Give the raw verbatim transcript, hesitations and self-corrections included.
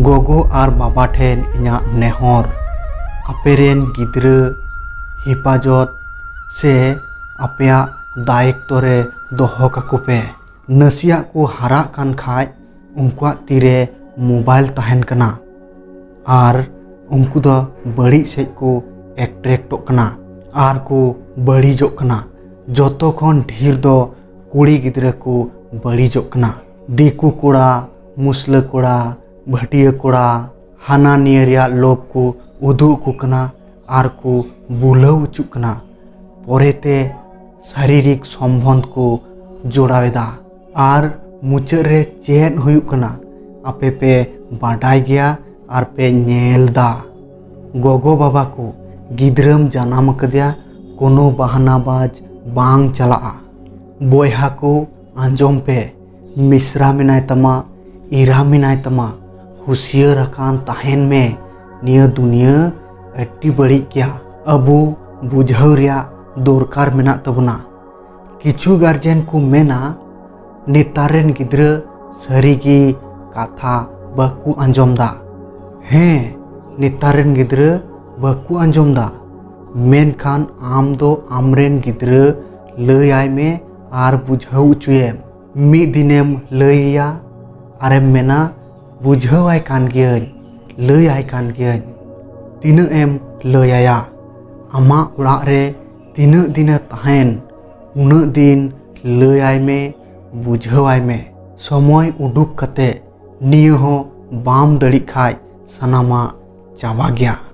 ᱜᱚᱜᱚ ᱟᱨ ᱵᱟᱵᱟ ᱴᱷᱮᱱ ᱤᱧᱟᱹᱜ ᱱᱮᱦᱚᱨ, ᱟᱯᱮ ᱨᱮᱱ ᱜᱤᱫᱽᱨᱟᱹ ᱦᱮᱯᱟᱡᱚᱛ ᱥᱮ ᱟᱯᱮᱭᱟᱜ ᱫᱟᱭᱤᱛᱛᱚ ᱨᱮ ᱫᱚᱦᱚ ᱠᱟᱠᱚ ᱯᱮ᱾ ᱱᱟᱥᱮᱭᱟᱜ ᱠᱚ ᱦᱟᱨᱟᱜ ᱠᱟᱱ ᱠᱷᱟᱡ ᱩᱱᱠᱩᱣᱟᱜ ᱛᱤᱨᱮ ᱢᱳᱵᱟᱭᱤᱞ ᱛᱟᱦᱮᱱ ᱠᱟᱱᱟ ᱟᱨ ᱩᱱᱠᱩ ᱫᱚ ᱵᱟᱹᱲᱤᱡ ᱥᱮᱫ ᱠᱚ ᱮᱴᱨᱮᱠᱴᱚᱜ ᱠᱟᱱᱟ ᱟᱨ ᱠᱚ ᱵᱟᱹᱲᱤᱡᱚᱜ ᱠᱟᱱᱟ᱾ ᱡᱚᱛᱚ ᱠᱷᱚᱱ ᱰᱷᱮᱨ ᱫᱚ ᱠᱩᱲᱤ ᱜᱤᱫᱽᱨᱟᱹ ᱠᱚ ᱵᱟᱹᱲᱤᱡᱚᱜ ᱠᱟᱱᱟ᱾ ᱫᱤᱠᱩ ᱠᱚᱲᱟ, ᱢᱩᱥᱞᱟᱹ ᱠᱚᱲᱟ, ᱵᱷᱟᱹᱴᱤᱭᱟᱹ ᱠᱚᱲᱟ ᱦᱟᱱᱟ ᱱᱤᱭᱟᱹ ᱨᱮᱭᱟᱜ ᱞᱳᱵᱷ ᱠᱚ ᱩᱫᱩᱜ ᱟᱠᱚ ᱠᱟᱱᱟ ᱟᱨ ᱠᱚ ᱵᱩᱞᱟᱹᱣ ᱦᱚᱪᱚᱜ ᱠᱟᱱᱟ᱾ ᱯᱚᱨᱮᱛᱮ ᱥᱟᱨᱤᱨᱤᱠ ᱥᱚᱢᱵᱚᱱᱫᱷ ᱠᱚ ᱡᱚᱲᱟᱣ ᱮᱫᱟ᱾ ᱟᱨ ᱢᱩᱪᱟᱹᱫ ᱨᱮ ᱪᱮᱫ ᱦᱩᱭᱩᱜ ᱠᱟᱱᱟ, ᱟᱯᱮ ᱯᱮ ᱵᱟᱰᱟᱭ ᱜᱮᱭᱟ ᱟᱨ ᱯᱮ ᱧᱮᱞ ᱫᱟ᱾ ᱜᱚᱜᱚ ᱵᱟᱵᱟ ᱠᱚ, ᱜᱤᱫᱽᱨᱟᱹᱢ ᱡᱟᱱᱟᱢ ᱟᱠᱟᱫᱮᱭᱟ, ᱠᱳᱱᱳ ᱵᱟᱦᱟᱱᱟ ᱵᱟᱡᱽ ᱵᱟᱝ ᱪᱟᱞᱟᱜᱼᱟ᱾ ᱵᱚᱭᱦᱟ ᱠᱚ, ᱟᱸᱡᱚᱢ ᱯᱮ, ᱢᱤᱥᱨᱟ ᱢᱮᱱᱟᱭ ᱛᱟᱢᱟ, ᱮᱨᱟ ᱢᱮᱱᱟᱭ ᱛᱟᱢᱟ, ᱦᱩᱥᱭᱟᱹᱨ ᱟᱠᱟᱱ ᱛᱟᱦᱮᱱ ᱢᱮ᱾ ᱱᱤᱭᱟᱹ ᱫᱩᱱᱤᱭᱟᱹ ᱟᱹᱰᱤ ᱵᱟᱹᱲᱤᱡ ᱜᱮᱭᱟ᱾ ᱟᱵᱚ ᱵᱩᱡᱷᱟᱹᱣ ᱨᱮᱭᱟᱜ ᱫᱚᱨᱠᱟᱨ ᱢᱮᱱᱟᱜ ᱛᱟᱵᱚᱱᱟ᱾ ᱠᱤᱪᱷᱩ ᱜᱟᱨᱡᱮᱱ ᱠᱚ ᱢᱮᱱᱟ, ᱱᱮᱛᱟᱨ ᱨᱮᱱ ᱜᱤᱫᱽᱨᱟᱹ ᱥᱟᱹᱨᱤᱜᱮ ᱠᱟᱛᱷᱟ ᱵᱟᱠᱚ ᱟᱸᱡᱚᱢ ᱫᱟ᱾ ᱦᱮᱸ, ᱱᱮᱛᱟᱨ ᱨᱮᱱ ᱜᱤᱫᱽᱨᱟᱹ ᱵᱟᱠᱚ ᱟᱸᱡᱚᱢ ᱫᱟ, ᱢᱮᱱᱠᱷᱟᱱ ᱟᱢ ᱫᱚ ᱟᱢᱨᱮᱱ ᱜᱤᱫᱽᱨᱟᱹ ᱞᱟᱹᱭᱟᱭ ᱢᱮ ᱟᱨ ᱵᱩᱡᱷᱟᱹᱣ ᱦᱚᱪᱚᱭᱮᱢ᱾ ᱢᱤᱫ ᱫᱤᱱᱮᱢ ᱞᱟᱹᱭ ᱟᱭᱟ ᱟᱨᱮᱢ ᱢᱮᱱᱟ, ᱵᱩᱡᱷᱟᱹᱣᱟᱭ ᱠᱟᱱ ᱜᱤᱭᱟᱹᱧ, ᱞᱟᱹᱭᱟᱭ ᱠᱟᱱ ᱜᱤᱭᱟᱹᱧ᱾ ᱛᱤᱱᱟᱹᱜ ᱮᱢ ᱞᱟᱹᱭ ᱟᱭᱟ? ᱟᱢᱟᱜ ᱚᱲᱟᱜ ᱨᱮ ᱛᱤᱱᱟᱹᱜ ᱫᱤᱱᱮ ᱛᱟᱦᱮᱱ, ᱩᱱᱟᱹᱜ ᱫᱤᱱ ᱞᱟᱹᱭ ᱟᱭ ᱢᱮ, ᱵᱩᱡᱷᱟᱹᱣᱟᱭ ᱢᱮ᱾ ᱥᱚᱢᱚᱭ ᱩᱰᱩᱠ ᱠᱟᱛᱮ, ᱱᱤᱭᱟᱹ ᱦᱚᱸ ᱵᱟᱢ ᱫᱟᱲᱮᱜ ᱠᱷᱟᱡ ᱥᱟᱱᱟᱢᱟᱜ ᱪᱟᱵᱟ ᱜᱮᱭᱟ᱾